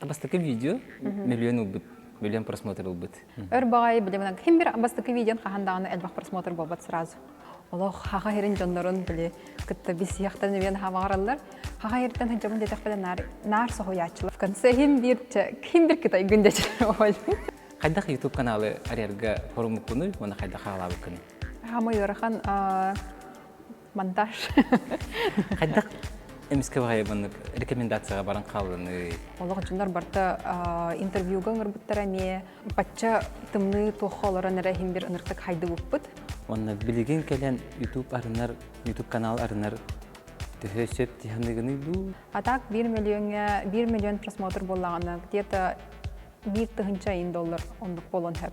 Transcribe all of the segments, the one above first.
Бастакы видео миллион ылбыт, миллион просмотр ылбыт. Өр баҕайы билиминэн ким бир бастакы видеон хаһан даҕаны элбэх просмотр буолбат сразу. Олох хаха хирин дьоннорун били кытта билсиэхтэрин эбиэн хаамаҕараллар. Хаха хириттэн сылдьабын диэтэхпинэ наар наар соһуйааччылар. В конце хим бир хим бир кытайгын дечер Хайдах YouTube каналы арыйарга хоруммуккунуй уонна хайдах хаалаабыккыный? Хаамай ыарахан монтаж. Хайдах эмискэ баҕайы маннык рекомендацияҕа баран хааллыный? Олох дьоннор барыта интервьюга ыҥырбыттара эмиэ бачча тымныы туохха олорон эрэ иһин бир ыныртык хайдыбыппыт. Уонна билигин кэлэн YouTube арынар, YouTube канал арынар төһө сөп дии дуу? А так 1 миллионҥа 1 миллион просмотр буоллаҕына где-то 1 тыһыынча ин доллар оннук буолуон сөп.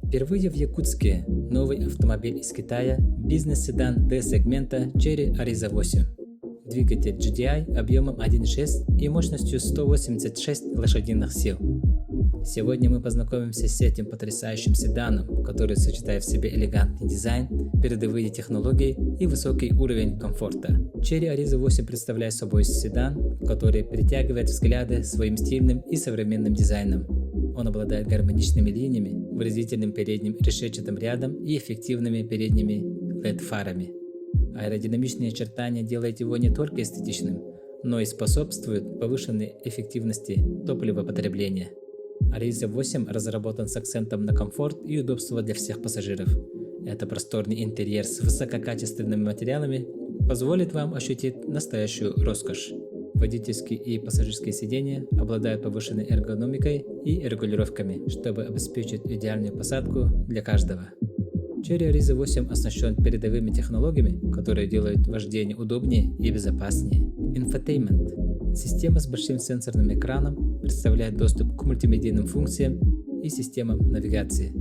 Впервые в Якутске новый автомобиль из Китая, бизнес-седан D-сегмента Chery Arrizo 8. Двигатель GDI объемом 1.6 и мощностью 186 лошадиных сил. Сегодня мы познакомимся с этим потрясающим седаном, который сочетает в себе элегантный дизайн, передовые технологии и высокий уровень комфорта. Chery Arrizo 8 представляет собой седан, который притягивает взгляды своим стильным и современным дизайном. Он обладает гармоничными линиями, выразительным передним решетчатым рядом и эффективными передними LED-фарами. Аэродинамичные очертания делают его не только эстетичным, но и способствуют повышенной эффективности топливопотребления. Arrizo 8 разработан с акцентом на комфорт и удобство для всех пассажиров. Это просторный интерьер с высококачественными материалами позволит вам ощутить настоящую роскошь. Водительские и пассажирские сиденья обладают повышенной эргономикой и регулировками, чтобы обеспечить идеальную посадку для каждого. Chery Arrizo 8 оснащен передовыми технологиями, которые делают вождение удобнее и безопаснее. Infotainment – система с большим сенсорным экраном представляет доступ к мультимедийным функциям и системам навигации.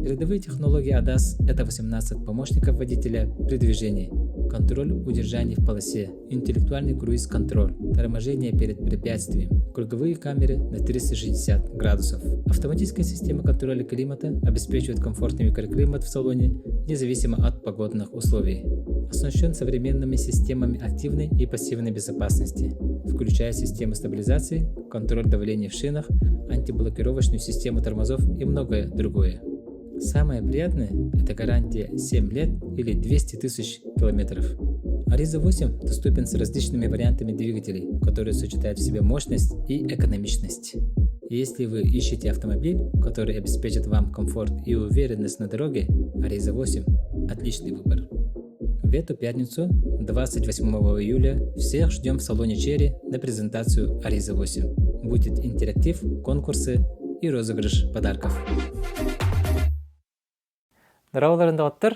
Передовые технологии ADAS – это 18 помощников водителя при движении, контроль удержания в полосе, интеллектуальный круиз-контроль, торможение перед препятствием, круговые камеры на 360 градусов. Автоматическая система контроля климата обеспечивает комфортный микроклимат в салоне, независимо от погодных условий. Оснащен современными системами активной и пассивной безопасности, включая системы стабилизации, контроль давления в шинах, антиблокировочную систему тормозов и многое другое. Самое приятное – это гарантия 7 лет или 200 тысяч километров. Arrizo 8 доступен с различными вариантами двигателей, которые сочетают в себе мощность и экономичность. Если вы ищете автомобиль, который обеспечит вам комфорт и уверенность на дороге, Arrizo 8 – отличный выбор. В эту пятницу, 28 июля, всех ждем в салоне Chery на презентацию Arrizo 8. Будет интерактив, конкурсы и розыгрыш подарков. Дорооболорун доҕоттор,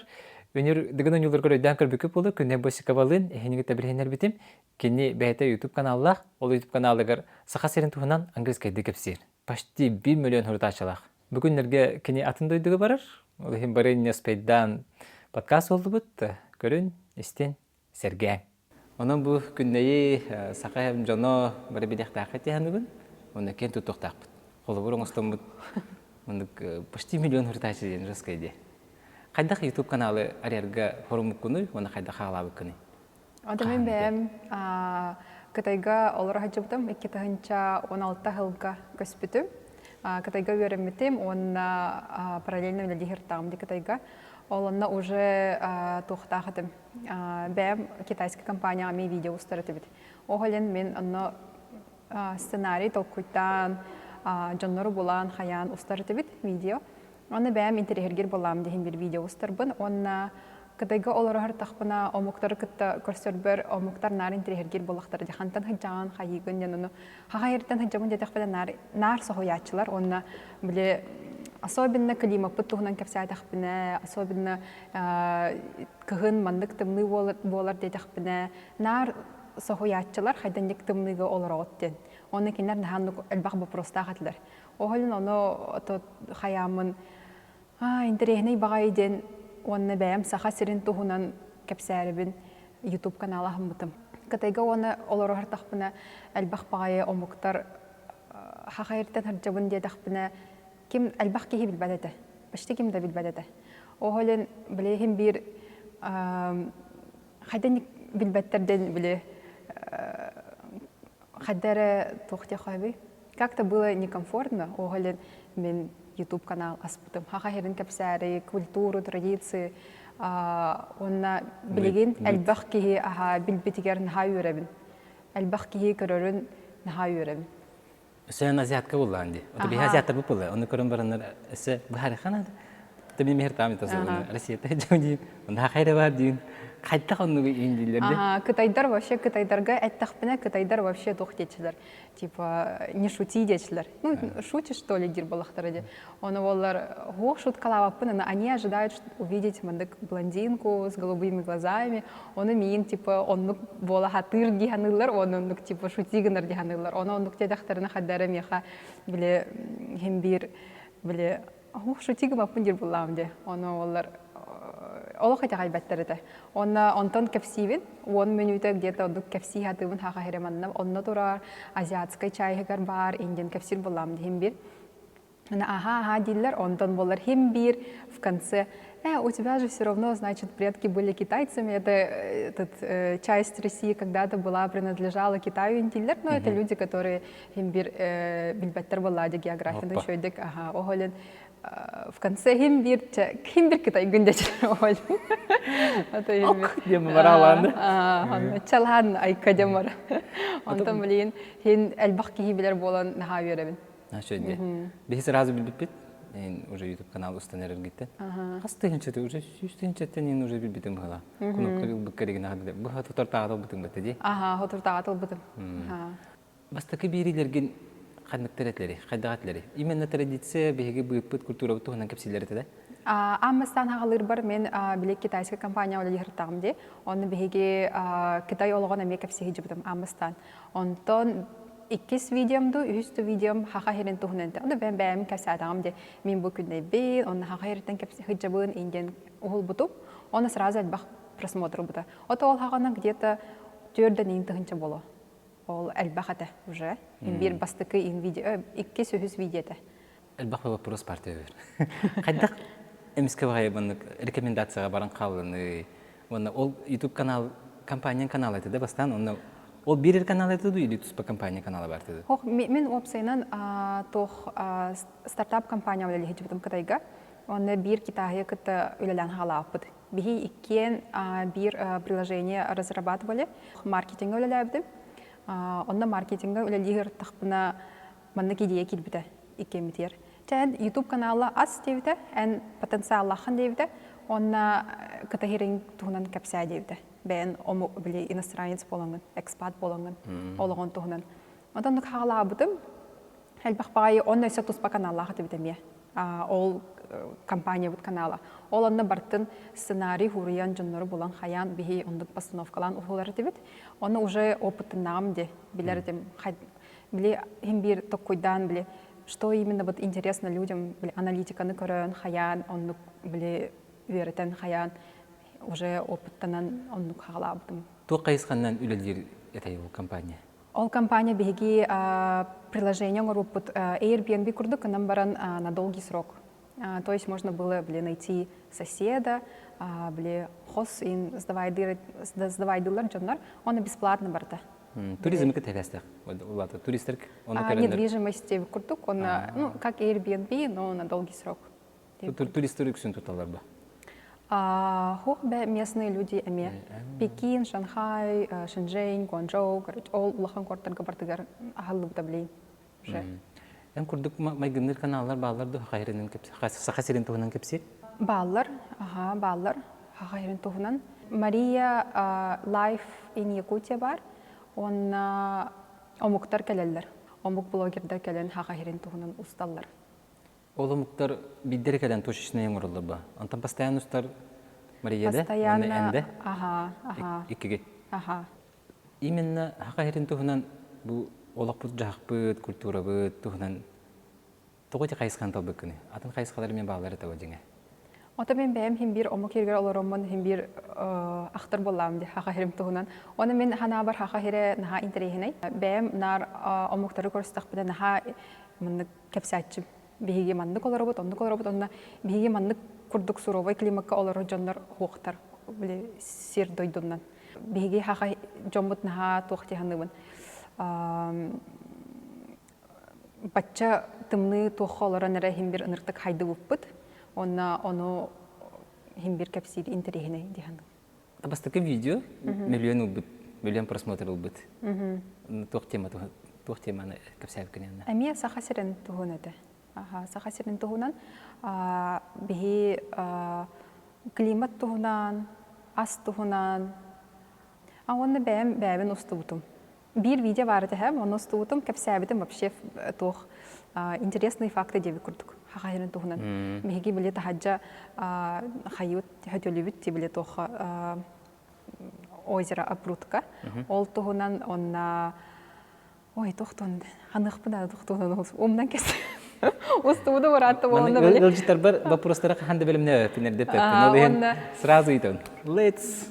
Үнүр Дыгын оонньууларыгар өйдөөн көрбүккүт буолуо, Күннэй Босиковалыын эһиги тэбилиһиннэрбитим. Кини бэйэтэ YouTube каналлаах, ол YouTube каналыгар Саха сирин туһунан английскайдыы кэпсиир. Почти 1 миллион сурутааччылаах. Бу күннэргэ кини атын дойдуга барар. Ол иһин бары не успейдаан подкаст буоллубут. Көрүн, истин, сэргээҥ. Онон бу Күннэйи саха дьоно бары билиэхтээххит дии саныыбын. Уонна киэн туттуохтаахпыт. Холобур оҥостоммут оннук почти миллион сурутааччы диэн жесткай дии. Хайдах YouTube каналы арыйарга хоруммуккунуй уонна хайдах хаалаабыккыный? Ото мин бэйэм Кытайга олоро сылдьыбытым 2016 сылга көспүтүм. Кытайга үөрэммитим уонна параллельно үлэлиир Кытайга. Ол онно уже туохтаах этим бэйэм китайскай компанияҕа эмиэ видео устар этибит. Ол иһин мин онно сценарий толкуйдаан, дьоннору булан, хайаан устар этибит видео. Онно бэйэм интэриэһиргиир буоллаҕым диһин бир видео устарбын уонна Кытайга олороһор-тахпына омуктары кытта көрсөрбөр омуктар наар интэриэһиргиир буоллахтара дии хантан сылдьаҕын хайыыгын диэн ону хаһан сылдьабын диэтэхпинэ наар наар соһуйааччылар уонна били особенно климаппыт туһунан кэпсээтэхпинэ особенно кыһын маннык тымныы буолар диэтэхпинэ наар соһуйааччылар хайданник тымныыга олороҕут диэн уонна кинилэр наһаа элбэх боппуруостаах этилэр ол иһин ону хайааммын. Интэриэһинэй баҕайы диэн уонна бэйэм Саха сирин туһунан кэпсээрибин YouTube канал аһыммытым. Кытайга уонна олоро сыртахпына элбэх баҕайы омуктар саха сириттэн сылдьабын диэтэхпинэ ким элбэх киһи билбэт этэ. Почти ким да билбэт этэ. Ол иһин билиһин биир хайдан билбэттэр диэн били хайда эрэ туох диэххэ Как-то было некомфортно, ол иһин мин YouTube канал аспытым. Саха сирин кэпсээри, культуру, традиции уонна билигин элбэх киһи аһа билбитигэр наһаа үөрэбин. Элбэх киһи көрөрүн наһаа үөрэбин. Өссө азиатка буллаан дии. Ото биһи азиаттар бу Оны көрөн бараннар өссө быһаарыхан Ты мен мехер таам итасыбын. Россията дьон диин. Онда хайра бар диин. Хайдах оннугу иин дииллер Ага, кытайдар вообще кытайдарга эттэхпинэ кытайдар вообще туох диэчилэр. Типа не шути диэчилэр. Ну, шутишь что ли диир буоллахтара дии. Ону буоллар хуох шуткалаабаппын, они ожидают увидеть мындык блондинку с голубыми глазами. Ону миин типа оннук буола хатыыр дии саныыллар, оны оннук типа шути гынар дии саныыллар. Ону оннук диэтэхтэринэ хайдара миэхэ били хим биир били Ух, шути гымаппын диир буллаам дии. Ону оллар олох итэҕэйбэттэр этэ. Онно онтон кэпсиибин, 10 мүнүүтэ где-то ордук кэпсии сатыыбын хаха хире манна онно турар азиатскай чайыгар баар индиан кэпсиир буллаам диһим бир. Ага, ага дииллэр, онтон боллар хим биир в конце у тебя же все равно, значит, предки были китайцами, это этот, часть России когда-то была, принадлежала Китаю дииллэр, но это люди, которые хим бир билбэттэр буоллаа географияны үчүгэйдик аха оһолен в конце хим бир хим бир кытайгын дечилер оһол Ок диэн бараалаан чалаан айка диэн бар онтон билигин хин элбэх киһи билэр буолан наһаа үөрэбин Үчүгэй Биһи сразу билбиппит уже YouTube канал устан эрэргиттен. Хас тыһынчаты уже сүүс тыһынчаттан ин уже билбитим быһала. Кнопка ылбыкка дигин аха быһа тутар ылбытым бата ди. Аха, хотуртаҕа ылбытым. Бастакы биэриилэргин ханныктар этилэри, хайдах этилэри? Именно традиция биһиги быыппыт культурабыт туһунан кэпсииллэр этэ да? Аан бастаан хаҕалыырбар мен били китайскай компания үлэлиһиртаҕым дии. Онно биһиги Кытай олоҕун эмиэ кэпсиһи аан бастаан. Онтон иккис видеом ду, үһүс ду видеом хаха хирин туһунан этэ. Ону бэйэм бэйэм кэпсээтэҕим дии. Мин бу күннэйбин, онно хаха хириттэн кэпсиһыдьабын индиэн уһулбутум. Оны сразу элбэх просмотр бута. Ото ол хаҕана где-то түөрдэн иин тыһынча боло. Ол элбэх этэ уже. Биир бастакы ин видео, иккис үһүс видео этэ. Элбэх вопрос бар төбөр. Хайдах эмискэ баҕайы маннык рекомендацияҕа баран хааллыный? Уонна ол YouTube канал компания канала этэ да бастаан онно ол биир канал этэ дуу или туспа компания канала бар этэ Хох мин уопсайынан туох стартап компания үлэлиһичибитим Кытайга. Онно биир Китайы кытта үлэлээн хаалааппыт. Биһи иккиэн биир приложение разрабатывали. Маркетинга үлэлээбитим. Онно маркетинга үлэлии ырыттахпына маннык идея киирбитэ иккиэммитигэр. Чэ, эн YouTube канала ас диэбитэ, эн потенциаллааххын диэбитэ, уонна кытаһириҥ туһунан кэпсээ диэбитэ. Бэйэн омук били иностранец буолаҥҥын, экспат буолаҥҥын олоҕун туһунан. Онтон оннук хаалаабытым. Элбэх баҕайы онно өссө туспа каналлаах этибит эмиэ. Ол компаниябыт канала. Ол онно бартын сценарий хуруйан дьоннору булан хайаан биһи оннук постановкалаан уһулар этибит. Оны уже опытыннаҕым де билэр этим. Били хим биир токкуйдаан били что именно вот интересно людям били аналитиканы көрөн хайаан оннук били үөрэтэн хайаан уже опыттанан оннук хаалаабытым. Туох хайысханнан үлэлиир этэй ол компания? Ол компания биһиги приложение оҥорбуппут Airbnb курдук гынан баран на долгий срок. То есть можно было, били, найти соседа, били, хос ин сдавайдылар дьоннор, он бесплатно барда. Туризм кытта Туристер Недвижимости курдук, он, ну, как Airbnb, но на долгий срок. Туристер үксүн туталар ба? Хух бе местные люди эме. Пекин, Шанхай, Шэньчжэнь, Гуанчжоу, короче, ол улахан куораттарга бартыгар аһыллыбыта билейин. Уже. Эн курдук майгынныр каналлар бааллар ду Саха сирин туһунан кэпсиир? Бааллар, аха, бааллар. Саха сирин туһунан. Мария Life in Якутия бар. Онна омуктар кэлэллэр. Омук блогердар кэлэн Саха сирин туһунан усталлар. Ол омуктар биирдэрэ кэлэн точечнай оҥороллор ба. Онтон постоянно устар Мария да уонна Энде Аха, аха. иккиги. Аха. Именно саха сирин туһунан бу олохпут дьаһахпыт, культурабыт туһунан тоҕо ити хайысханы талбыккыный? Атын хайысхалар эмиэ бааллар этэ дьиҥэ. Ото мен бэйэм хин биир омук сиригэр олороммун хин биир ахтар буоллаам ди хаха хирим туһунан. Оны мен ханаабар хаха хире наһаа интэриэһинэй. Бэйэм наар омуктары көрүстэхпинэ наһаа маннык кэпсээччим. Биһиги маннык олоробут, оннук олоробут, онно биһиги маннык курдук суровай климакка олорор дьоннор хуохтар били сир дойдунан. Биһиги хаха дьоммут наһаа туох дии бачча тымныы туохха олорон эрэ иһин бир ыныртык хайдыбыппыт. Онно ону иһин бир кэпсиир интэриэһинэй дии саныыбын. Бастакы видео миллион ылбыт, миллион просмотр ылбыт. Туох тема туох теманы кэпсээбиккин инна? Эмиэ Саха сирин туһун этэ. Саха сирин туһунан биһи климат туһунан, ас туһунан, а уонна бэйэм бэйэбин устубутум. Биир видео баар этэ, онно устубутум, кэпсээбитим вообще туох интересные факты диэбит курдук хахайырын туһунан. Биһиги били таһаджа хайыут хөтөлүбүт ти били туохха озеро Апрутка. Ол туһунан онна Ой, тохтон, ханыахпын да тохтон умнан кэс. Устубуду бараатта буолла били. Ыалдьыттарбар вопростары хаһан да бэлэмнээбэппин эрдэппэппин. Ол иһин сразу ыйтан. Let's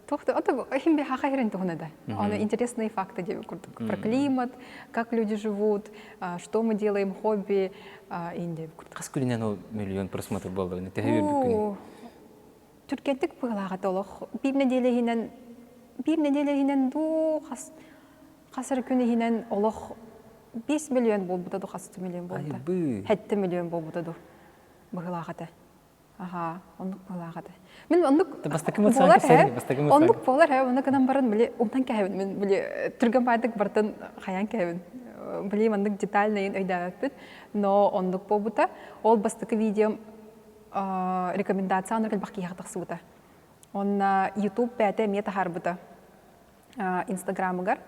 Тохты, это химби хахайрын туһуна да. Оно интересные факты деп курдук. Про климат, как люди живут, что мы делаем, хобби, инде курдук. Хас күнүнэн ол миллион просмотр буолла, төһө үөрбүккүн? Түркеттик быһылааҕа олох биир нэдиэлэ иһинэн биир нэдиэлэ иһинэн дуу хас хас эрэ күн иһинэн олох 5 миллион буолбута ду хас миллион буолбута 7 миллион буолбута ду быһылаах этэ аха оннук быһылаах этэ мин оннук бастакы буолар ээ оннук буолар ээ оннук гынан баран били умтан кэһэбин мин били түргэн баайдык бартын хайаан кэһэбин били маннык детальныйын өйдөөбөппүт но оннук буолбута ол бастакы видеом рекомендация оннук элбэх киһиэхэ тахсыбыта онно YouTube бэйэтэ эмиэ таһаарбыта Инстаграмыгар.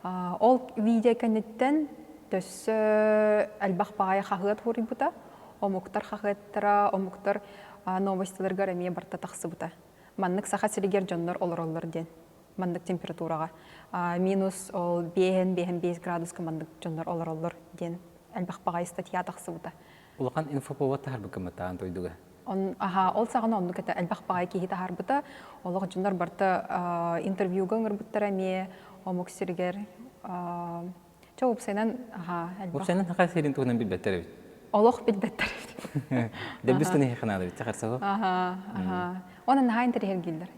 Ол видео кэнниттэн төссө элбэх баҕайы хаһыат суруйбута. Омуктар хаһыаттара, омуктар новостиларыгар эмиэ барыта тахсыбыта. Маннык Саха сиригэр дьоннор олороллор диэн. Маннык температураҕа. Минус ол биэһэн биэһэн биэс градуска маннык дьоннор олороллор диэн элбэх баҕайы статья тахсыбыта. Улахан инфоповод таһарбыккын дойдуга. Он, аха, ол саҕана оннук этэ элбэх баҕайы киһи таһаарбыта. Олох дьоннор барыта интервьюга ыҥырбыттара эмиэ омук сиригэр. Чэ, уопсайынан, аха, элбэх. Уопсайынан саха сирин туһунан билбэттэр эбит. Олох билбэттэр эбит. Дебүс тыны ханаада бит сахарсаҕы. Аха, аха. Онон наһаа интэриэһиргииллэр.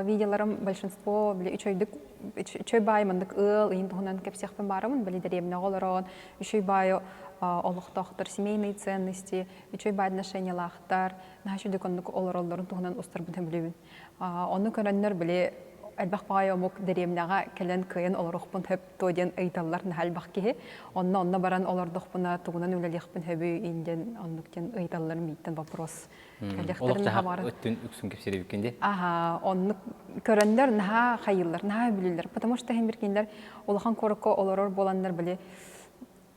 Видеоларым большинство били үчөйдүк үчөй баай маннык ыал ыйын туһунан кэпсиэхпин баарымын били дэриэбинэҕэ олорон үчөй баайы олохтоохтор семейные ценности үчүгэй баай отношениялаахтар, наһаа үчүгэй оннук олороллорун туһунан устарбын сөбүлүүбүн. Ону көрөннөр били элбэх баҕайы омук дэриэбинэҕэ кэлэн кыайан олоруохпун сөп дуо диэн ыйыталлар наһаа элбэх киһи. Онно онно баран олордохпуна тугунан үлэлиэхпин сөбүй диэн оннук диэн ыйыталлар мииттэн вопрос кэлиэхтэрин наһаа баҕарар. Өттүн үксүн кэпсиир дии. Аха, оннук көрөннөр наһаа хайыыллар, наһаа бүлүүллэр. Потому что иһин бир улахан куоракка олорор буоланнар били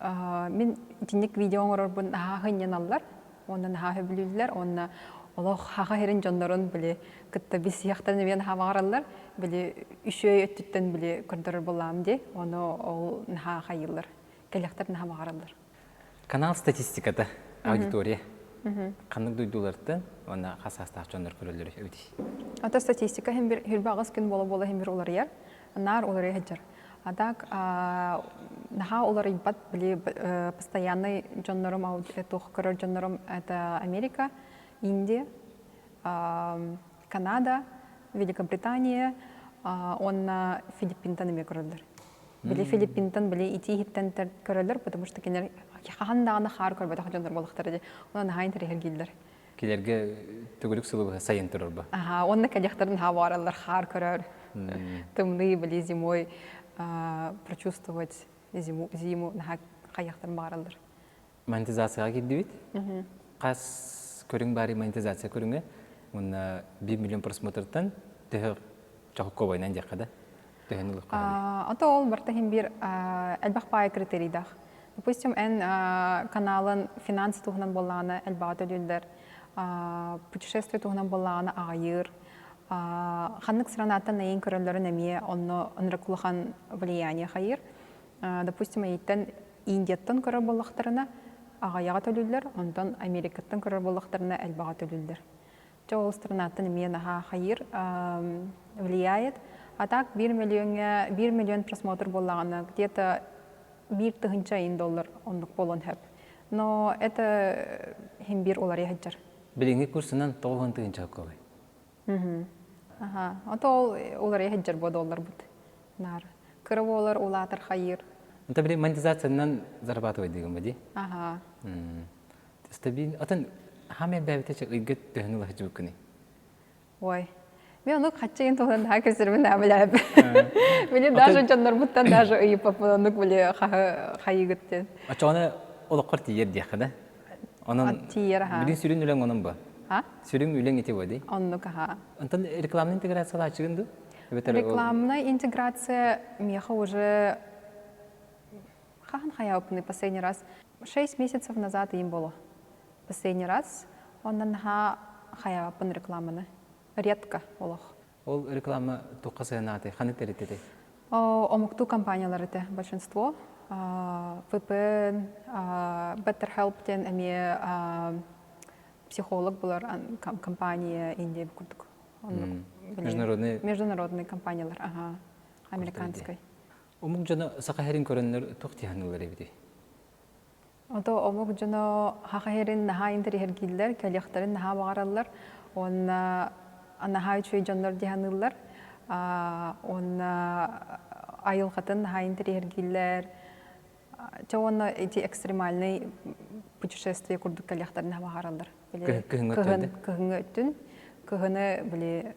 Мин итинник видео оҥорорбун наһаа сынньаналлар уонна наһаа сөбүлүүллэр уонна олох хаха сирин дьоннорун били кытта билсиэхтэрин эмиэ наһаа баҕараллар били үчүгэй өттүттэн били көрдөрөр буоллаҕым дии ону ол наһаа хайыыллар кэлиэхтэрин наһаа баҕараллар. Канал статистиката аудитория ханнык дойдулартан уонна хас саастаах дьоннор көрөллөр эбитий? Ата статистика иһин бир хүрбэ аҕыс күн буола-буола иһин бир уларыйар наар уларыйа сылдьар. А так наһаа уларыйбат били постоянный дьоннорум туох көрөр дьоннорум это Америка, Индия, Канада, Великобритания уонна Филиппинтан эмиэ көрөллөр. Били Филиппинтан били итии иһиттэн көрөллөр, потому что кинилэр хаһан даҕаны хаар көрбөтөх дьоннор буоллахтара дии. Онон наһаа интэриэһиргииллэр. Кинилэргэ төгүрүк сылы быһа сайын турар ба. Аха, уонна кэлиэхтэрин наһаа баҕараллар хаар көрөр. Тымныы били зимой прочувствовать зиму, зиму наһаа хайахтарын баҕараллар. Монетизацияҕа киирдибит. Хас көрүҥ баарый монетизация көрүҥэ? Уонна 1 миллион просмотртан төһө чохуккобайынан диэххэ да? Төһөнү ылыахха Ото ол барта иһин биир элбэх баайы критерийдаах. Допустим, эн каналын финанс туһунан буоллаҕына элбэҕи төлүүллэр, путешествие туһунан буоллаҕына аҕыйыыр. Ханнык странааттан эйин көрөллөрүн эмиэ онно ынырык улахан влияние хайыыр. Допустим, эйиттэн Индияттан көрөр буоллахтарына, аҕыйаҕа төлүүллэр, онтон Америкаттан көрөр буоллахтарына элбэҕэ төлүүллэр. Чэ ол странаттан эмиэ наһаа хайыыр влияет. А так биир миллиоҥҥа биир миллион просмотр буоллаҕына где-то биир тыһыынча ыйын доллар оннук буолуон сөп. Но это иһин биир уларыйа сылдьар. Билиҥҥи курсунан 90 тыһыынча сокуобай. Аха. Ото ол уларыйа сылдьар буо долларбыт. Наар. Кыра буолар улаатар хайыыр. Онто били монетизациянан зарабатывай дигин ба ди. Аха. Стабиль. Атын хаамай элбээбитэ ыйга төһөнү ыла сылдьыбыккыный? Ой. Мен онук хаччыгын туһунан наһаа кэсирбин наабылаап. Били даже дьоннорбуттан даже ыйыппаппын оннук били хаһы хайыгыт диэн. Очоҕуна олоххор тиийэр диэххэ да? Онон тиийэр аха. Билин сүрүн үлэҥ онон ба? А? Сүрүн үлэҥ ити ба ди? Оннук аха. Онтон рекламный интеграциялааччыгын ду? Рекламная интеграция меха уже хаһан хайааппыный последний раз? Шесть месяцев назад им было. Последний раз онон наһаа хайааппын рекламаны. Редко олох. Ол реклама туохха сыанаатый? Ханнык тэрилтэтэй? Омуктуу компаниялар этэ большинство. VPN, BetterHelp диэн эмиэ психолог булар компания Индия курдук. Международный Международный компаниялар, ага, американскай. Омук дьоно саха сирин көрөннөр туох дии эбитий? Ото омук дьоно саха сирин наһаа интэриэһиргииллэр, кэлиэхтэрин наһаа баҕараллар уонна наһаа үчүгэй дьоннор дии саныыллар. Уонна айылҕатын наһаа интэриэһиргииллэр. Чэ уонна ити экстремальный путешествие курдук кэлиэхтэрин наһаа баҕараллар. Кыһыҥҥы өттүн Кыһыҥҥы өттүн. Кыһыны били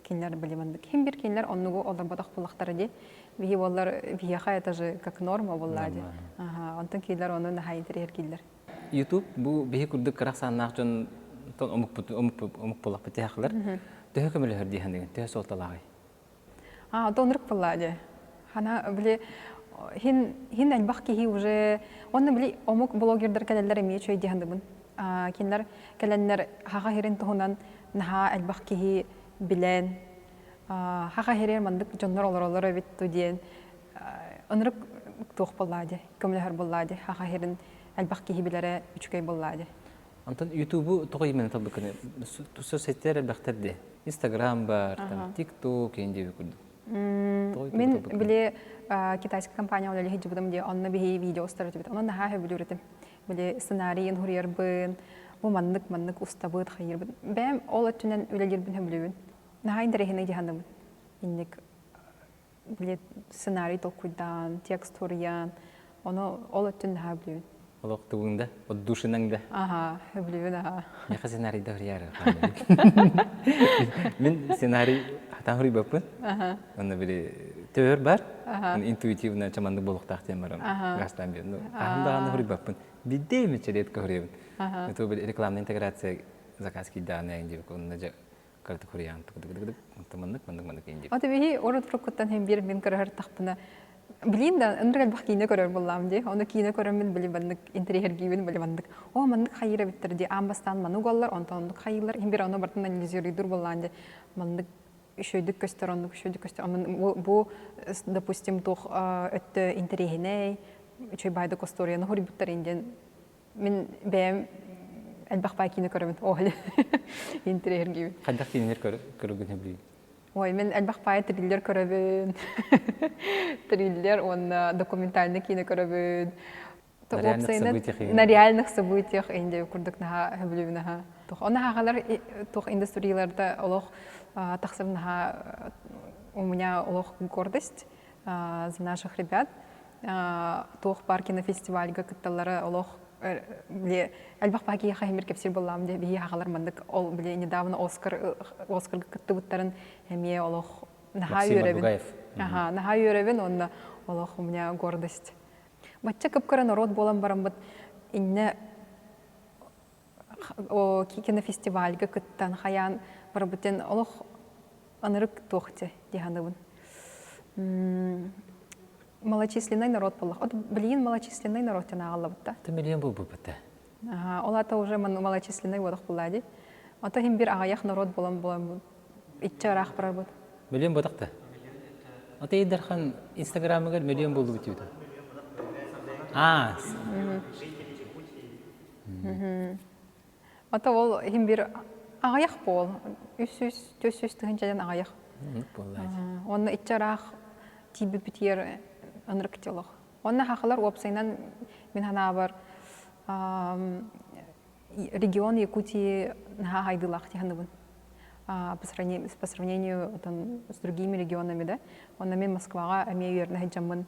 кинилэр били маннык хим бир кинилэр оннугу олорботох буллахтара дии. Биһи буоллар биһиэхэ это же как норма буоллаа дии. Онтон кинилэр ону наһаа интэриэһиргииллэр. YouTube бу биһи курдук кыра ахсааннаах дьонтон омукпут омук буоллахпыт тиһахлар. Төһө көмөлөһөр дии саныгын? Төһө суолталааҕый? А, оннук буоллаа дии. Хана били хин хин элбэх киһи уже онно били омук блогердар кэлэллэр эмиэ үчүгэй дии саныыбын. Кинилэр кэлэннэр хаха сирин туһунан наһаа элбэх киһи билэн хаха сиригэр маннык дьоннор олороллор эбит дуу диэн ынырык туох буоллаа дии көмөлөһөр буоллаа дии хаха сирин элбэх киһи билэрэ үчүгэй буоллаа дии. Онтон Ютубу тоҕо именно талбыккыный? Соцсетьтер элбэхтэр дии. Инстаграм бар, там ТикТок диэби курдук. Мин били китайскай компания үлэлии сылдьыбытым дии, онно биһи видео устар этибит. Онон наһаа сөбүлүүр этим. Били сценарийын суруйарбын, бу маннык маннык устабыт, хайыырбыт. Бэйэм ол өттүнэн үлэлиирбин сөбүлүүбүн. Наһаа интэриэһинэй дии саныыбын. Инник били сценарий толкуйдаан, текст суруйан, ону ол өттүн наһаа сөбүлүүбүн. Олох тугуҥ да, отдушинаҥ да. Аха, сөбүлүүбүн аха. Миэхэ сценарийда суруйаары Мин сценарий хатан суруйбаппын. Онно били төбөр бар, интуитивно чаманнык буолуохтаах диэн баран гастаан биэр. Ну, хаһан даҕаны суруйбаппын. Биирдэ эмит редко суруйабын. Это били рекламная интеграция заказ киирдэҕинэ диэбик онно дьэ кыратык суруйаан тык-тык-тык маннык маннык маннык диэн Ото биһи урут уруккуттан һин биир мин көрөһөр Билин да ынырык элбэх киинэ көрөр буоллаам дии. Ону киинэ көрөммүн били маннык интэриэһиргиибин били маннык оо маннык хайыыр эбиттэр дии аан бастаан маны угаллар онтон оннук хайыыллар иһин бир ону бартын анализируйдуур буоллаан дии маннык үчүгэйдик көстөр оннук үчүгэйдик көстөр бу допустим туох өттө интэриэһинэй үчүгэй баайдык остуоруйаны хоруйбуттар диэн мин бэйэм элбэх баай киинэ көрөбүн оһоле интэриэһиргиибин хайдах киинэлэр көрөгүн сөбүлүүгүн Ой, мин элбэх баайы триллер көрөбүн. Триллер уонна документальный киинэ көрөбүн. На реальных событиях На реальных событиях инде курдук наһаа сөбүлүүбүн наһаа. Туох оны хагалар туох индустрияларда олох тахсып наһаа у меня олох гордость за наших ребят. Туох бар кинофестивальга кытталлара олох били элбэх баа киһиэхэ химир кэпсиир буоллаам дии биһи хагалар маннык ол били недавно Оскар Оскарга кыттыбыттарын эмиэ олох наһаа үөрэбин. Аха, наһаа үөрэбин уонна олох у меня гордость. Бачча кып-кыра норуот буолан бараммыт иннэ кинофестивальга кыттан хайаан барбытын олох ынырык туох дии саныыбын. Малочисленный народ буоллах. От билигин малочисленный народ диэн ааҕыллыбыт да. Миллион буолбут да. Ол ата уже малочисленный буолах буоллаа дии. Ото иһин бир аҕыйах народ буолан буолан иччэ ыраах барарбыт. Миллион буолах да. Ата Идархан Инстаграмыгар миллион буолбут диэбит. Аа. Ата ол иһин бир аҕыйах буол. Үс үс, төс үс тыһынчадан аҕыйах. Онно иччи араах тиийбиппитигэр ынырык олох. Онно хахалар уопсайынан мин ханаабар регион Якутии наһаа хайдыылаах тиһаныбын. По сравнению там, с другими регионами, да. Онно мен Москваҕа эмиэ үөрэнэ сылдьаммын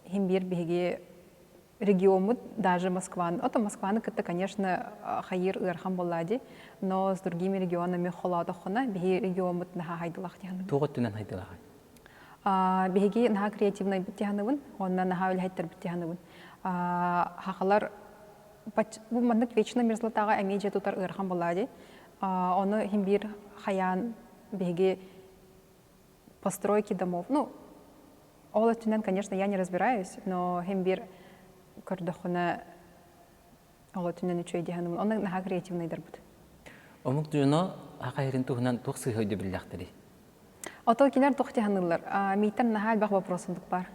иһин биир биһиги региоммут даже Москваны, ото Москваны кытта, конечно, хайыр ыарахан буоллаа дии, но с другими регионами холоотоххуна биһи региоммут наһаа хайдылаах диһаныбын. Туох өттүнэн хайдылаахай? Биһиги наһаа креативнайбыт диһаныбын, уонна наһаа үлэһиттэрбит диһаныбын. Хахалар бу маннык вечно мерзлотаҕа эмиэ дьиэ тутар ыарахан буоллаа дии. Ону иһин биир хайаан биһиги постройки домов, ну, ол өттүнэн, конечно, я не разбираюсь, но иһин биир көрдөххүнэ ол өттүнэн үчүгэй дии саныыбын. Онно наһаа креативныйдарбыт. Омук дьоно саха сирин туһунан туох сыыһа өйдөбүллээхтэрий? Ото кинилэр туох дии саныыллар? Мииттэн наһаа элбэх вопрос оннук баар.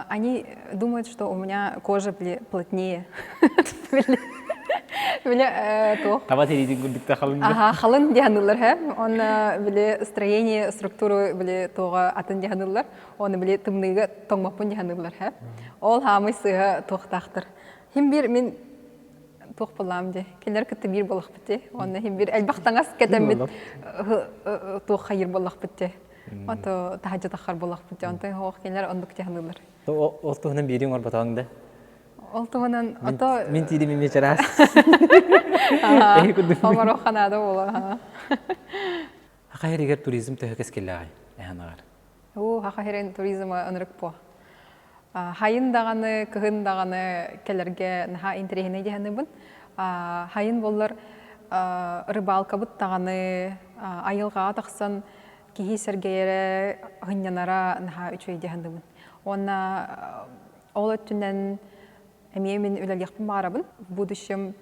Они думают, что у меня кожа плотнее. Били туох? Таба тириитин курдук халын. Аха, халын дии саныыллар һэ. Онно били строение, структуру били туоҕа атын дии саныыллар. Оны били тымныыга тоҥмоппун дии саныыллар һэ. Ол хаамый сыыһа туохтаахтар. Хим бир мин туох буллаам дии. Кинилэр кытта биир буолахпыт дии. Онно хим бир элбэх таҥас кэтэммит туох хайыр буоллахпыт дии. Ото таһырдьа таххар буоллахпыт дии. Онтон хоох кинилэр оннук дьаһаныылар. Ол туһунан биириҥ оҥорботоҕуҥ да? Ол туһунан ото Мин тиидим эмиэ чараас. Оҥоруохха наада буолуо. Саха сиригэр туризм төһө кэскиллээҕий эһэн аҕар? Уу, Саха сирин туризма ынырык буо. Хайын даҕаны, кыһын даҕаны кэлэргэ наһаа интэриэһинэй дьаһаныбын. Хайын буоллар рыбалкабыт даҕаны айылҕаҕа тахсан киһи сэргэйэрэ, сынньанара наһаа үчүгэй дьаһаныбын. Уонна ол өттүнэн эмиэ мин үлэлиэхпин баҕарабын. В будущем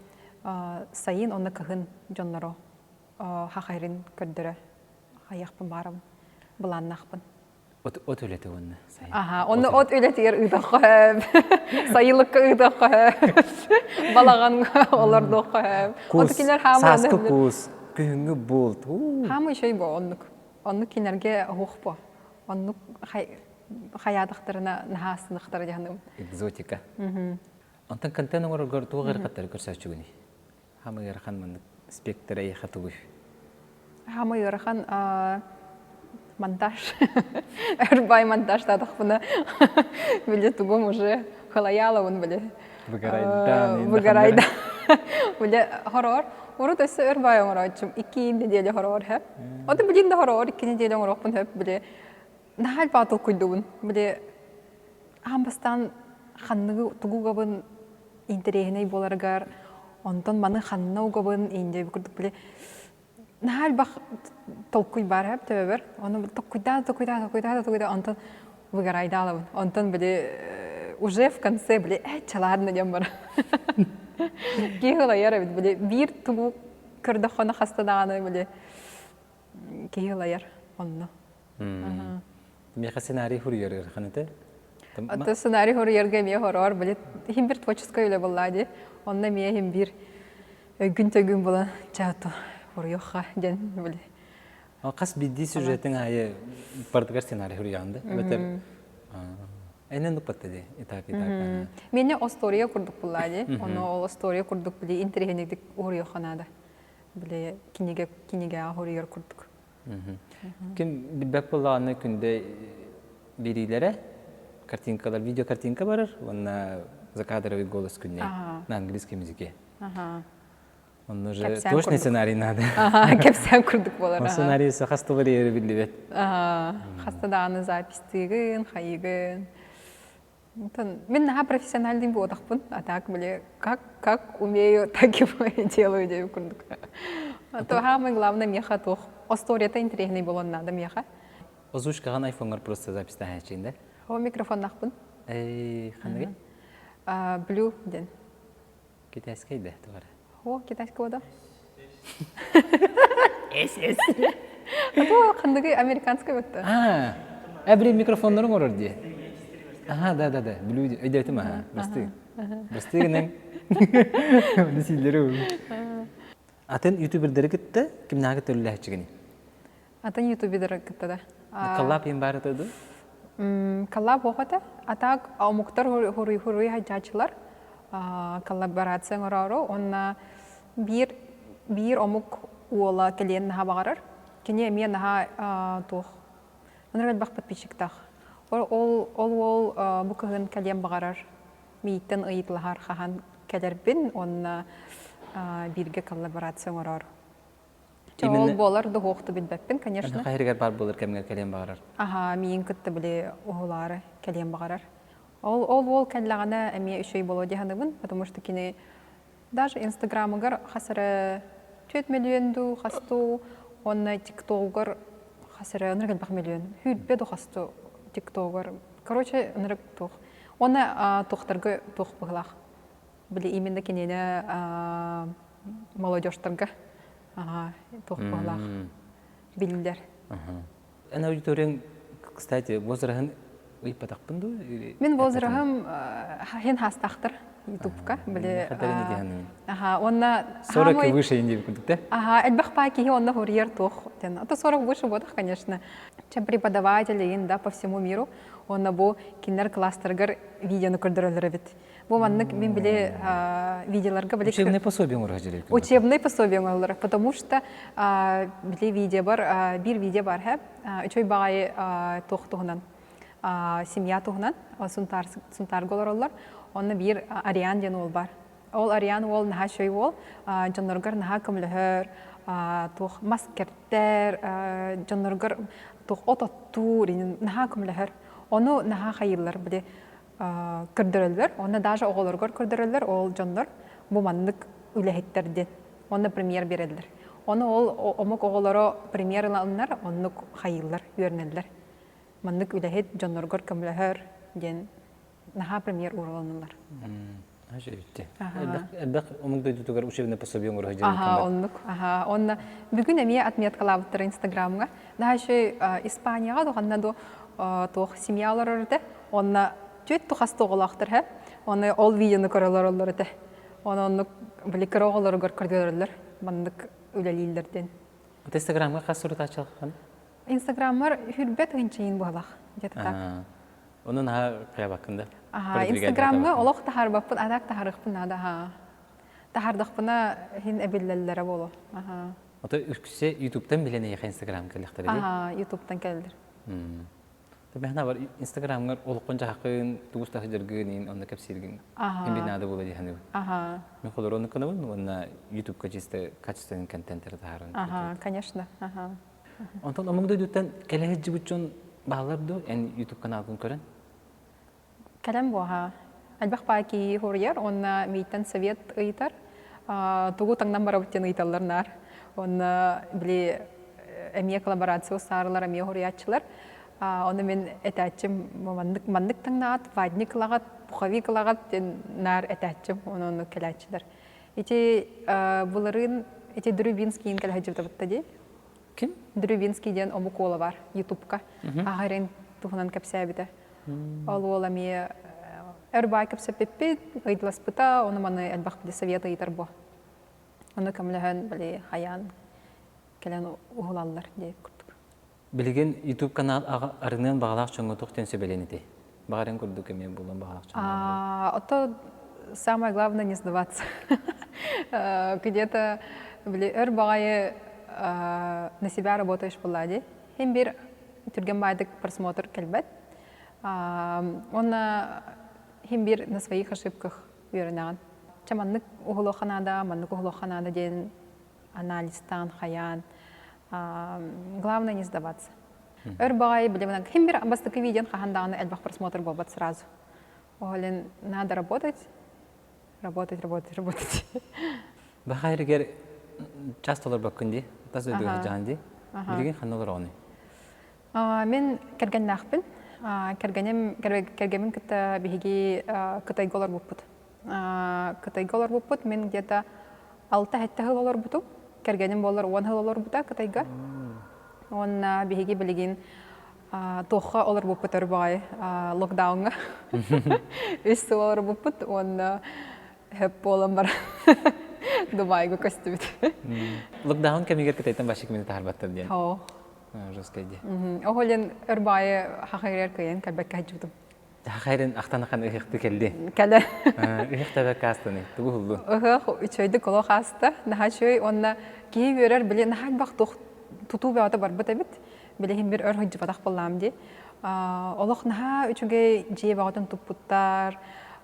сайын уонна кыһын дьонноро хахайрын көрдөрө хайыахпын баарабын, былааннаахпын. От, от үлэтэ уонна сайын. Аха, онно от үлэтигэр ыытахха хөп. Сайылыкка ыытахха хөп. Балаҕаҥҥа олордуохха хөп. Кус, сааскы кус, күһүҥҥү булт. Хаамы үчүгэй бо оннук. Оннук кинилэргэ оһуох бо. Оннук хайаатахтарына наһаа астыныхтара дьаһаным. Экзотика. Онтон контент оҥороргор туох ыарахаттары көрсөөччүгүнүй? Хамы ыарахан маннык спектр эйиэхэ тугуй? Хамы ыарахан монтаж. Ырбай монтажтаатахпына били тугум уже халаялабын били. Выгорайдаан. Выгорайда. Били хороор. Урут өссө ырбай оҥорооччум. Икки неделя хороор хөп. Ото билин да хороор икки неделя оҥоруохпун хөп били. Наһаа элбэх толкуйдубун. Били аан бастаан ханныгы тугу угабын интэриэһинэй буоларыгар, онтон маны ханна угабын индия курдук били наһаа элбэх толкуй баар эбит төбөбөр. Ону толкуйдаан, толкуйдаан, толкуйдаан, толкуйдаан, онтон выгорайдаалабын. Онтон били уже в конце били э чалаадна диэн бар. Киһи ылайар эбит били биир тугу көрдөххөнө хаста даҕаны били киһи ылайар онно. Миэхэ сценарий суруйар ыарахан этэ. Ото сценарий суруйарга эмиэ хороор, били иһин бир творческай үлэ буоллаа дии. Онно эмиэ иһин биир өйгүн-төйгүн булан чаато суруйуохха диэн били. Хас биирдии сюжетиҥ аайы бардыгар сценарий суруйаҕын да? Эбэтэр Энен уппатта дии, итак, итак. Мене остуоруйа курдук буллаа дии. Ону ол остуоруйа курдук били интэриэһинэйдик уруйуохха наада. Били кинигэ кинигэҕэ суруйар курдук. Ким билбэт буоллаҕына күндэ биэриилэрэ картинкалар, видеокартинка барар уонна закадровый голос күннэй на английском языке. Онно же точный сценарий надо. Кэпсээн курдук буолар. Сценарий хас тылы биллибэт. Хаста даҕаны записьтыыгын, хайыгын. Мин наһаа профессиональный буолтахпын, а так били как как умею, так и делаю диэн курдук. То самое главное миэхэ туох историята интересный буолуон наада миэхэ. Озвучкаҕын айфоҥҥар просто записьтаһааччыгын да? О микрофоннахпын. Эй, ханныгый? Blue диэн. Китайскай да тугара? О, китайского да. Эс эс. А то ханныгы американскай бытта. А, э, блин, микрофоннорун оҥорор дии. Ага, да, да, да, блю, өйдөөтүм аха, бастыы. Бырастыы гыныҥ. Оны сииллэри Атын ютубердары кытта кимнээҕи кытта үлэлэһэччигиний? Атын ютубердары кытта да. Коллаб иһин баар этэ дуу? Коллаб суох этэ. А так омуктар хуруй хуруй хайдьааччылар коллаборация оҥороору уонна биир биир омук уола кэлиэн наһаа баҕарар. Кини эмиэ наһаа туох ынырык элбэх подписчиктаах. Ол ол уол бу кыһын кэлиэн баҕарар. Мииттэн ыйыталаһар хаһан кэлэрбин уонна бииргэ коллаборация оҥороор. Ол буолар дуһуохту билбэппин, конечно. Хайырыгар баар буолар кэмҥэ кэлиэн баҕарар. Аха, миин кытта били уһулаары кэлиэн баҕарар. Ол ол уол кэллэҕинэ эмиэ үчүгэй буолуо дии саныыбын, потому что кини даже Инстаграмыгар хас эрэ 4 миллион дуу, хас дуу, уонна ТикТогугар хас эрэ ынырык элбэх миллион, сүүрбэ дуу хас дуу ТикТогугар. Короче, ынырык туох. Уонна туохтарга туох быһылаах. Били именно кинини молодежтарга туох быһылаах биллэр. Эн аудиторияң, кстати, возраһын ыйпатахпын дуу? Мин возраһым хин хаастаахтар ютубка били аха уонна 40 и выше инди курдук да? Аха, элбэх паа киһи онно хуруйар туох диэн. А то 40 выше буотах, конечно. Чем преподаватели да по всему миру уонна бу кинилэр класстарыгар видеону көрдөрөллөр эбит. Бу маннык мин били видеоларга били Учебный пособие оҥоро Учебный пособие оҥороллор, потому что били видео бар, биир видео бар һэ, үчүгэй баҕайы туох туһунан семья туһунан Сунтаар Сунтаарга олороллор. Онно биир Ариан диэн уол бар. Ол Ариан уол наһаа үчүгэй уол, дьонноругар наһаа көмөлөһөр, туох мас кэртэр, дьонноругар туох от оттуур, наһаа көмөлөһөр. Ону наһаа хайыыллар били көрдөрөллөр. Онно даже оҕолоругар көрдөрөллөр, ол дьоннор бу маннык үлэһиттэр диэн. Онно премьер биэрэллэр. Ону ол омук оҕолоро премьер ыланнар, оннук хайыыллар, үөрэнэллэр. Маннык үлэһит дьонноругар көмөлөһөр диэн наһаа премьер ууруланаллар. Үчүгэй. Элбэх омук дойдутугар учебное пособие оҥоро сылдьар. Аха, оннук. Аха, онно бүгүн эмиэ отметкалаабыттара Инстаграмҥа. Наһаа үчүгэй Испанияҕа дуҕанна ду туох семья олорор этэ. Онно түөрт тухаста оҕолоохтор һэ. Оны ол видеону көрөлөр этэ. Оны оннук били кыра оҕолоругар көрдөрөллөр. Маннык үлэлииллэр диэн. Инстаграмҥа хас сурутааччылааххын? Инстаграммар хүрбэт ыһынчайын буолах где-то так. Онон аһа хайабаккын да? Аха, Инстаграмҥа олох таһаарбаппын, а так таһаарыахпын наада, аха. Таһаардахпына иһин эбиллэллэрэ буолуо. Аха. Ото үксэ Ютубтан билэн эйиэхэ Инстаграм кэллэхтэрэ дии? Аха, Ютубтан кэллэр. Тэбэһнэ бар Инстаграмҥар олоххун дьаһаххын, тугус сылдьаргын иин онно кэпсииргин Аха. бин наада буола дии саныыбын. Аха. Мин холоруну кынабын уонна Ютубка чисто качественный контенттары таһааран. Аха, конечно. Аха. Онтон омук дойдуттан кэлэ сылдьыбыт дьон бааллар дуу эн YouTube каналгын көрөн? Кэлэн буоха. Элбэх баа киһи хуруйар уонна мийтэн совет ыйытар. Тугу таҥнан барабыт диэн ыйыталлар наар. Уонна били эмиэ коллаборация саарылар эмиэ хуруйааччылар. Ону мин этээччим маннык маннык таҥнаат, ватник ылаҕат, пуховик ылаҕат диэн наар этээччим. Ону оннук кэлээччилэр. Ити былырыын ити Дрюбинскийин кэлэ сылдьыбыта дии. Ким? Дрюбинский диэн омук уола бар Ютубка. Аһарын туһунан кэпсээбитэ. Ол уол эмиэ өр баай кэпсэппиппит, ыйдыласпыта, ону маны элбэх били совет ыйытар буо. Ону көмөлөһөн били хайаан кэлэн уһулаллар диэбит курдук. Билигин YouTube канал арыныан баҕалаах дьоҥҥо туох диэн сүбэлиэн этэй? Баҕарын курдук эмиэ буолуон баҕалаах дьоҥҥо. Ото самое главное не сдаваться. Где-то били өр баҕайы на себя работаешь буолла дии. Хин бир түргэн баайдык просмотр кэлбэт. Уонна хин бир на своих ошибках үөрэнэҕин. Чэ маннык уһулуохха наада, маннык уһулуохха наада диэн анализтаан, хайаан. Главное не сдаваться. Өр баҕайы билиминэн хин бир бастакы видеон хаһан даҕаны элбэх просмотр буолбат сразу. Ол надо работать, работать, работать, работать. Баха эригэр часто олорбоккун дии, тас дойдуга сылдьаҕын дии. Билигин ханна олороҕунуй? Мин кэргэннээхпин. Кэргэним, кэргэммин кытта биһиги Кытайга олорбуппут. Кытайга олорбуппут. Мин где-то алта-сэттэ сыл олорбутум. Кэргэним буоллар 10 сыл олорбута Кытайга. Уонна биһиги билигин Туохха олорбуппут өр баҕайы локдауҥҥа. Үс сыл олорбуппут уонна хөп буолан баран Дубайга көстүбүт. Локдаун кэмигэр Кытайтан башик мини таһарбаттар диэн. Оо. Жесткай дии. Оһол диэн өр баайы хахайрар кыйан кэлбэккэ сылдьыбытым. Хахайрын ахтан ахан ыһыахты кэлли. Кэлэ. Ыһыах табакка аастаны, тугу уһуллу? Ыһыах үчүгэйдик олох ааста. Наһаа үчүгэй уонна киһи үөрэр били наһаа элбэх туох тутуу бөҕөтө барбыт эбит. Билигин бир өр сылдьыбатах буоллаам дии. Олох наһаа үчүгэй дьиэ бөҕөтүн туппуттар,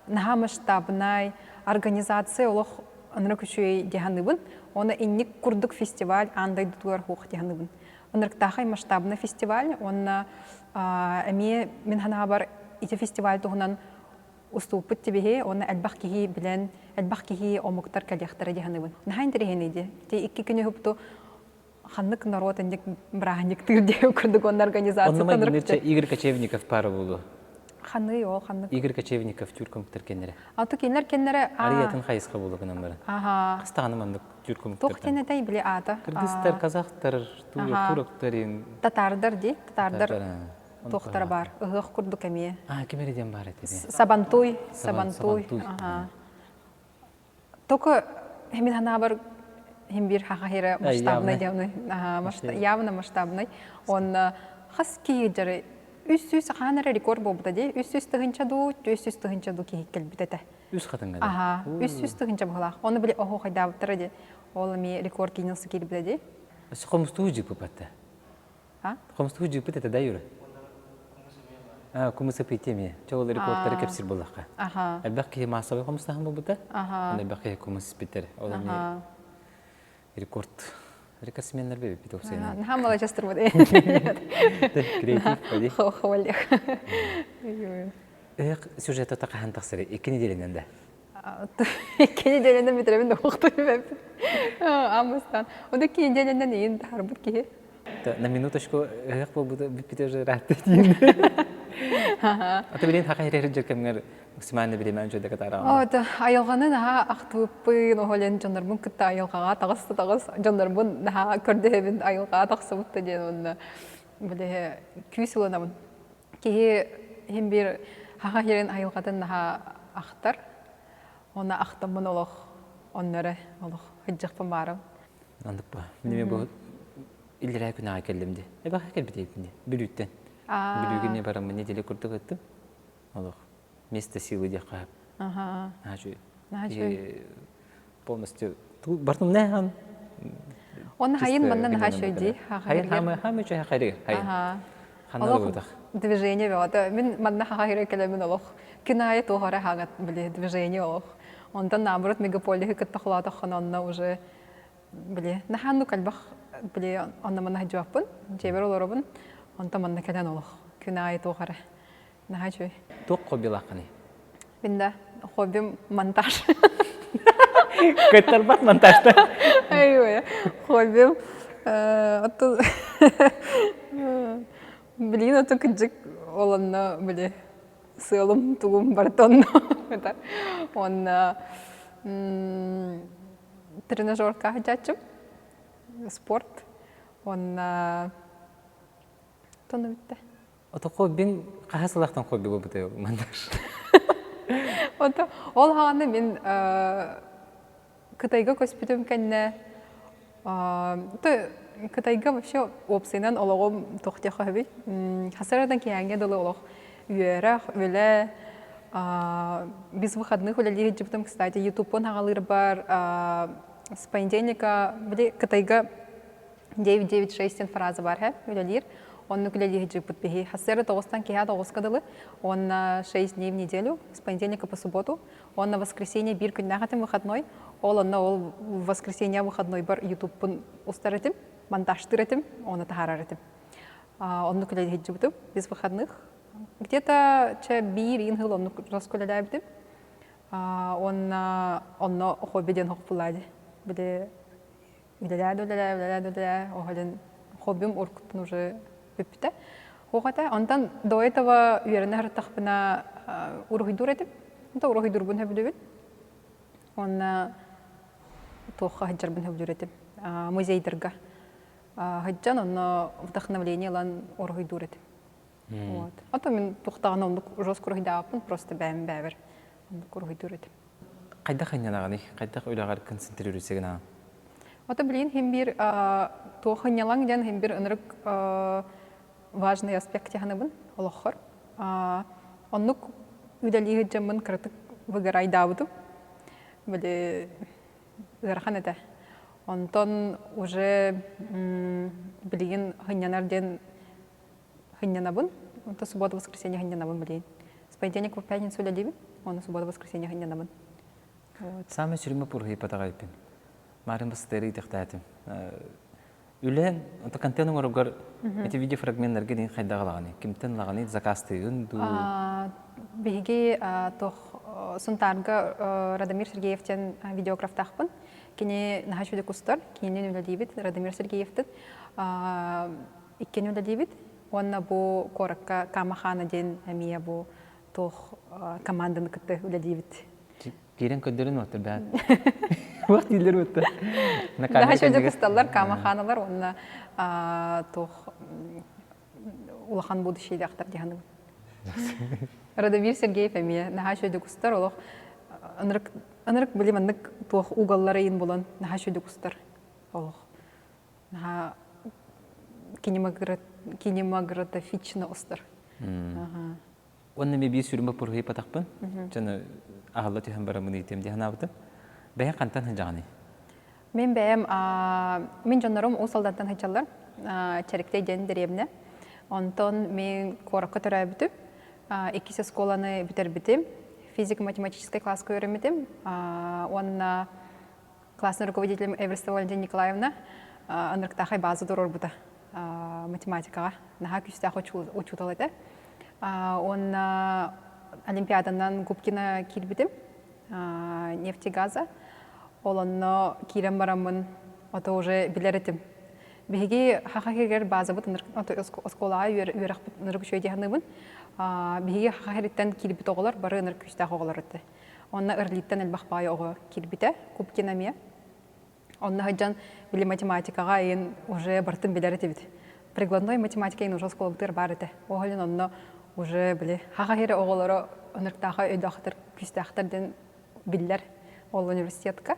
наһаа масштабнай, организация олох ынырык үчүгэй дии саныыбын. Уонна инник курдук фестиваль аан дойдутугар суох дии саныыбын. Ынырыктаахай масштабный фестиваль уонна эмиэ мин санаабар ити фестиваль туһунан устууппут тибиһи уонна элбэх киһи билэн, элбэх киһи омуктар кэлиэхтэрэ дии саныыбын. Наһаа интэриэһинэй дии. Ити икки күнү уһупту ханнык норуот инник бырааһынньыктыыр диэн курдук уонна организация Онно майгыныырча Игорь Кочевников пара буолуо. Ханыы ол ханнык? Игорь Кочевников түүр көмүктэр кэннэрэ. Аты кинилэр кэннэрэ Арыйатын хайысха буолуо гынан баран. Аха. Хастаҕаны маннык түүр Туох көмүктэр. диэн этэй били аата? Кыргызтар, казахтар, туроктар Татардар дии. Татардар туохтара бар. Ыһыах курдук эмиэ. А, ким эрэ диэн баар этэ. Сабантуй, Сабантуй. Аха. Только мин санаабар хим бир хахахира масштабный явно явно масштабный. Он хас киһи дьары 300 хаан эрэ рекорд буолбута дии. 300 тыһынча дуу, 400 тыһынча дуу киһи кэлбит этэ. Үс хатыҥҥа Аха, 300 тыһынча быһылаах. Оны били оһо хайдаабыттара дии. Ол эми рекорд Гиннесса киирбитэ дии. Хомустуу жыппыппатта. Хомустуу жыппыт этэ да Юра? Кумыс ыпыйти эмиэ. Чэ ол рекордтары кэпсир буоллахха. Элбэх киһи массовый хомустаһан буолбута. Элбэх киһи кумыс испиттэр. Ол эмиэ рекорд. Рекордсменнер бэбиппит уопсайынан. Наһаа маладьастырбыт. Креатив поди. Ховалех. Ыһык сюжета хаһан тахсары? Икки неделенен да. Икки неделенен бүтүрэбин да уохтуйбэппин. Амыстан. Ода икки неделенен иин таһарбыт киһи. На минуточку ыһыах буолбута бүппүтэ уже ыраатта диин. Ата билин хака хирер жер максимально биремэн жөдө катара. Ото айылҕаны наһаа ахтыбыппын, оһолен дьоннорбун кытта айылҕаҕа таҕыста таҕыс, дьоннорбун наһаа көрдөһөбүн айылҕаҕа тахсыбытта диэн уонна били күүс ылынабын. Киһи иһин биир хаха хирин айылҕатын наһаа ахтар. Уонна ахтаммын олох онно эрэ олох сылдьыахпын баарым. Оннук ба. Мин бу иллэрээ күн аҕай кэллим дии. Эбэхэ кэлбит эбиппин дии. Бүлүүттэн. Бүлүүгэ не бараммын неделя курдук ыттым. Олох место силы диэххэ. Аха. Наһаа полностью бартым нэхан. Он хайын манна наһаа үчүгэй дии. Хайын хаамы хаамы үчүгэй хайры. Хайын. Ханна Олох движение бөҕөтө. Мин манна хаһа кэлэмин олох күн аайы туох эрэ хаҥат били движение олох. Онтон наоборот мегаполиһы кытта холоотоххуна онно уже били наһаа элбэх били онно манна сылдьыбаппын, дьиэбэр олоробун. Онтон манна кэлэн олох күн аайы туох эрэ наһаа үчүгэй. Туох хоббилааххыный? Мин да хоббим монтаж. Кыттарбат монтажта. Айой, хоббим оттон билигин ото кырдьык ол онно били сыалым тугум барыта онно уонна тренажерка сылдьааччым спорт уонна тону бүттэ Ото хоббиҥ хаһа сылахтан хобби буолбутай монтаж? Ото ол хаҕана мин Кытайга көспүтүм кэннэ Кытайга вообще уопсайынан олоҕум туох диэххэ сөбүй? Хасарадан киһээҥҥэ дылы олох үөрэх, үлэ, без выходных үлэлии сылдьыбытым, кстати, ютубпун аҕалыырбар с понедельника били Кытайга 996 диэн фраза баар һэ үлэлиир. Оннук үлэлии сылдьыбыппыт биһи. Хасыара тоҕустан киһи тоҕуска дылы, уонна 6 дней в неделю, с понедельника по субботу, уонна воскресенье биир күннээх этим выходной. Ол онно ол воскресенье выходнойбар ютубпун устар этим, монтажтыыр этим, оны таһаарар этим. Оннук үлэлии сылдьыбытым без выходных. Где-то чэ биир иин сыл оннук үлэлээбитим. Уонна онно хобби диэн хохпулаа дии. Били үлэлээ да үлэлээ, үлэлээ да үлэлээ, оһолин хоббим уруккуттан уже бүппүтэ. Хуохата, онтон до этого үөрэнэ сырыттахпына уруһуйдуур этим. Онто уруһуйдуурбун сөбүлүүбүн. Уонна туохха сылдьарбын сөбүлүүр этим. Музейдарга сылдьан, онно вдохновление ылан уруһуйдуур этим. Вот. А то мин туохтаҕына оннук жестко уруһуйдаабаппын, просто бэйэм бэйэбэр оннук уруһуйдуур этим. Хайдах ынньанаҕыный? Хайдах үлэҕэр концентрируйсагын аҕын? Ото билигин хим биир туох ынньалаҥ диэн хим биир ынырык важный аспект тиһаныбын олоххор. Оннук үлэлии сылдьаммын кыратык выгорайдаабытым. Били ыарахан этэ. Онтон уже билигин сынньанар диэн сынньанабын. Онтон суббота-воскресенье сынньанабын билигин. С понедельника по пятницу үлэлиибин, уонна суббота-воскресенье сынньанабын. Саамай сүрүмэ пурһыйпатаҕа эппин. Марын бастары итихтээтим. Үлэн, ото контент оҥороргор ити видеофрагменнарга диэн хайдах ылаҕыный? Кимтэн ылаҕыный? Заказтыыгын дуу? Биһиги туох Сунтаарга Радомир Сергеев диэн видеографтаахпын. Кини наһаа үчүгэй устар. Кининэн үлэлиибит Радомир Сергеевтин. Иккини үлэлиибит. Уонна бу куоракка Камахана диэн эмиэ бу туох команданы кытта үлэлиибит. Киирэн көрдөрүн уоттар бэт. Уох дииллэр уотта. Наһаа үчүгэй кысталлар Камаханалар уонна туох улахан будущийдаахтар диһаныбын. Радомир Сергеев эмиэ наһаа үчүгэй устар олох ынырык ынырык били маннык туох угаллары ыйын булан наһаа үчүгэй устар олох наһаа кинематографично устар. Уонна мен биир сүрүн боппуруһуйпатахпын. Дьону аһылла түһэн бараммын ыйытыам дии санаабытым. Бэйэҥ хантан сылдьаҕыный? Мин бэйэм мин дьоннорум Уус Алдантан сылдьаллар. Чэриктэй диэн дэриэбинэ. Онтон мин куоракка төрөөбүтүм. Иккис оскуоланы бүтэрбитим. Физико-математическай класска үөрэммитим. Уонна классный руководителем Эверстова Валентина Николаевна ынырыктаахай база туруорбута математикаҕа наһаа күүстээх учуутал этэ. Уонна олимпиаданан Губкина киирбитим нефтегаза. Ол онно киирэн бараммын ото уже билэр этим. Биһиги хаха хиргэр базабыт оскуолаҕа үөрэхпит ынырык үчүгэй дии саныыбын. Биһиги хаха хириттэн киирбит оҕолор бары ынырык күүстээх оҕолор этэ. Онно Ырлиттан элбэх баай оҕо киирбитэ, Кубкин эмиэ. Онно сылдьан били математикаҕа ыйын уже барытын билэр этибит. Прикладной математика иин уже оскуолабытыгар баар этэ. Ол иһин онно уже били хаха сирэ оҕолоро ынырыктааха өйдөөхтөр, күүстээхтэр диэн биллэр ол университетка.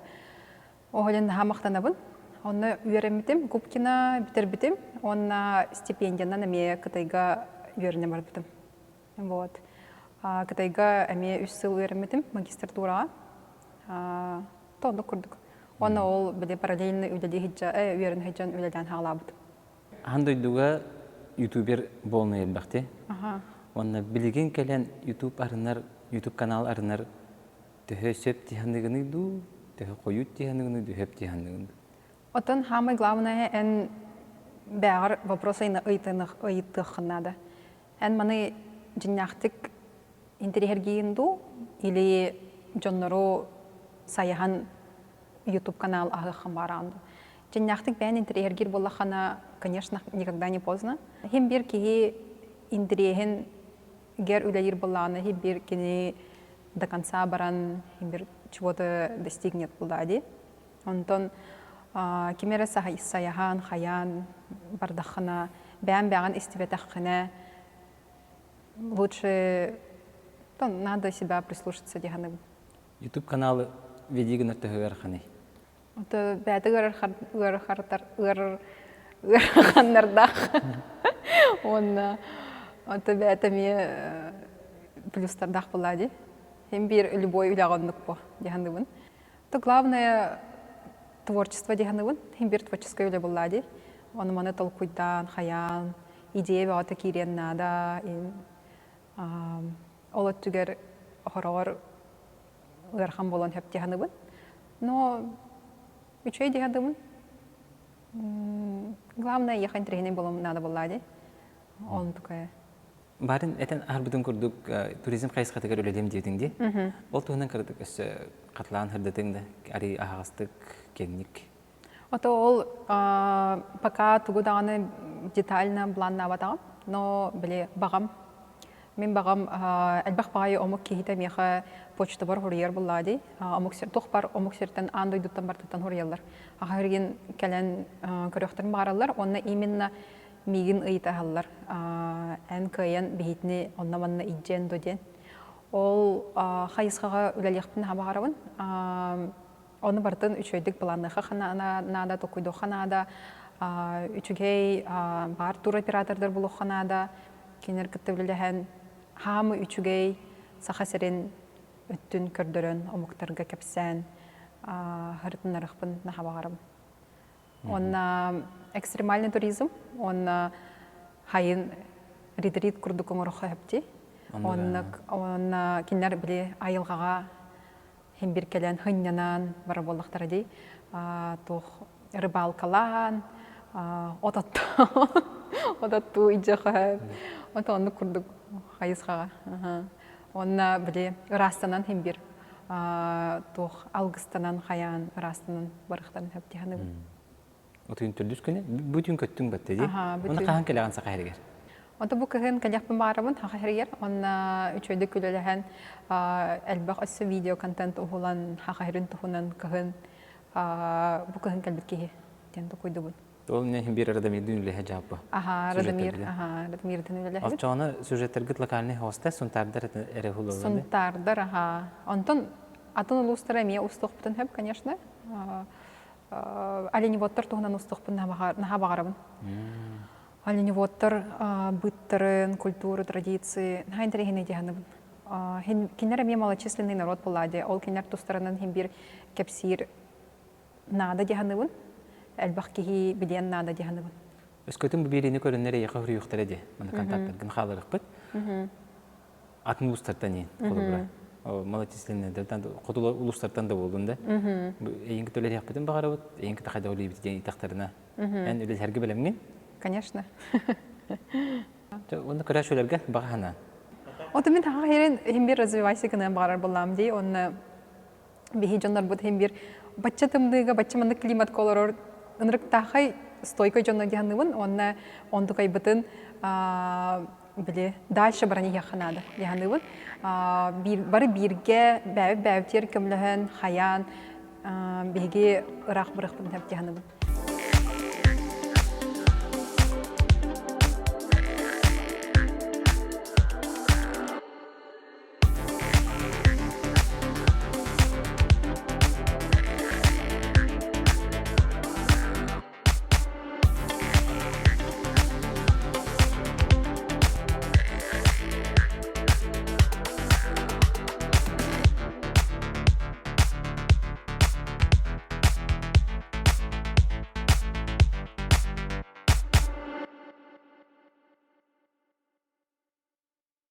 Ол иһин наһаа махтанабын. Онно үөрэммитим, Губкина бүтэрбитим уонна стипендиянан эмиэ Кытайга үөрэнэ барбытым. Вот. Кытайга эмиэ үс сыл үөрэммитим магистратураҕа. Оннук курдук. Уонна ол били параллельно үлэлии сылдьа, үөрэнэ сылдьан үлэлээн хаалаабытым. Аан дойдуга ютубер буолан элбэхти. Уонна билигин кэлэн ютуб арынар, ютуб канал арынар төһө сөп дии дуу, төһө хойут дии дуу, хөп дии дуу? Оттон самое главное эн бэҕэр вопрос ыйытыаххын наада. Эн маны дьиҥнээхтик интэриэһиргиигин дуу или дьоннору сайыһан YouTube канал аһыаххын баараҕын дуу? Дьиҥнээхтик бэйэн интэриэһиргиир буоллаххына, конечно, никогда не поздно. Хим биир киһи интэриэһин гэр үлэлиир буоллаҕына, хим биир кини до конца баран хим биир чего-то достигнет буоллаҕа дии. Онтон ким эрэ сайаһан, хайаан бардаххына, бэйэм-бэйэҕин истибэтэххинэ, лучше надо себя прислушаться дии саныыбын. YouTube каналы веди гынар төһө ыараханый? Ото бэйэтэ ыарахартар ыараханнардаах. Уонна ото бэйэтэ эмиэ плюстардаах буоллаа дии. Хим биир любой үлэҕэ оннук бу дии саныыбын. То главное творчество дии саныыбын. Хим биир творческай үлэ буоллаа дии. Ону маны толкуйдаан, хайаан, идея бөҕөтө киириэн наада. Ол өттүгэр хороҕор ыарахан буолан сөп дии саныыбын. Но үчүгэй дии саныыбын. Главное, ехать интэриэһинэй буолуон наада буоллаа дии. Он такая Барын этэн аһарбытын курдук туризм хайысхатыгар үлэлиэм диэтиҥ дии. Ол туһунан кыратык өссө хатылаан сырдатыҥ да арый аһаҕастык, киэҥник. Ото ол пока тугу даҕаны детально планнаабатаҕым, но били баҕам мин баҕам элбэх баҕайы омук киһитэ миэхэ почтабар суруйар буоллаҕа дии. Омук сир туох бар омук сиртэн аан дойдуттан бартыттан суруйаллар. Аха кэлэн көрүөхтэрин баҕараллар. Уонна именно. миигин ыйытаһаллар эн кыайан биһитини онно-манна илдьиэн дуо диэн. Ол хайысхаҕа үлэлиэхпин наһаа баҕарабын. Ону барытын үчүгэйдик былаанныахха наада, толкуйдуохха наада, үчүгэй баар туроператордар булуохха наада, кинилэр кытта үлэлэһэн хаамы үчүгэй Саха сирин өттүн көрдөрөн омуктарга кэпсээн һырытыннарыахпын наһаа баҕарабын. Уонна экстремальный туризм, уонна хайын ретрит курдук оҥороххо сөп Онна кинилэр били айылҕаҕа хин бир кэлэн хынньанан бара буоллахтара дии. Туох рыбалкалаан, от оттуу илдьэ Ото оннук курдук хайысхаҕа. Онна били ыраастанан хин бир туох алгыстанан хайаан ыраастанан барыхтарын сөп дии Отуйун төрдүс күнэ бүтүн көттүҥ батта дии. Онно хаһан кэлэҕин саха сиригэр? Ото бу кыһын кэлиэхпин баҕарабын саха сиригэр. Онно үчүгэйдик үлэлэһэн элбэх өссө видео контент уһулан саха сирин туһунан кыһын бу кыһын кэлбит киһи диэн токуйдубун. Ол не биир Радомирдин үлэһэ дьааппа. Аха, Радомир, аха, Радомирдин үлэлэһэбит. Оччоҕуна сюжеттаргыт локальный хоста сунтаардар эрэ хулаллар. Сунтаардар, аха. Онтон атын улуустара эмиэ устуохпутун сөп, конечно. Оленеводтар туһунан устуохпун наһаа баҕарабын. Оленеводтар быттарын, культуру, традиции наһаа интэриэһинэй дии саныыбын. Кинилэр эмиэ малочисленный народ буоллаа дии. Ол кинилэр тустарынан иһин биир кэпсиир наада дии саныыбын. Элбэх киһи билиэн наада дии саныыбын. Өскөтүн бу биэриини көрөннөр эйиэхэ суруйуохтара дии. Маны контактаргын хааларыахпыт. Атын улуустартан иин, холобура. Малочисленныйдартан, хоту улуустартан да буоллун да. Эйиҥ кытта үлэлиэхпитин баҕарабыт, эйиҥ кытта хайдах үлэлиибит диэн ыйытахтарына. Эн үлэлэһэргэ бэлэмҥин? Конечно. Уонна көрөөччүлэргэ баҕа санаан. Оту мин хаха херин иһин бир развивайся гынан баҕарар буоллаам дии. Онно биһи дьоннорбут иһин бир бачча тымныыга, бачча маннык климатка олорор ынырыктаахай стойкой дьонно диһаныбын. Уонна онтукайбытын били дальше баран иһиэххэ наада диһаныбын. Бары бииргэ бээбит бээбитигэр көмөлөһөн, хайаан биһиги ыраах барыахпытын сөп диһаныбын.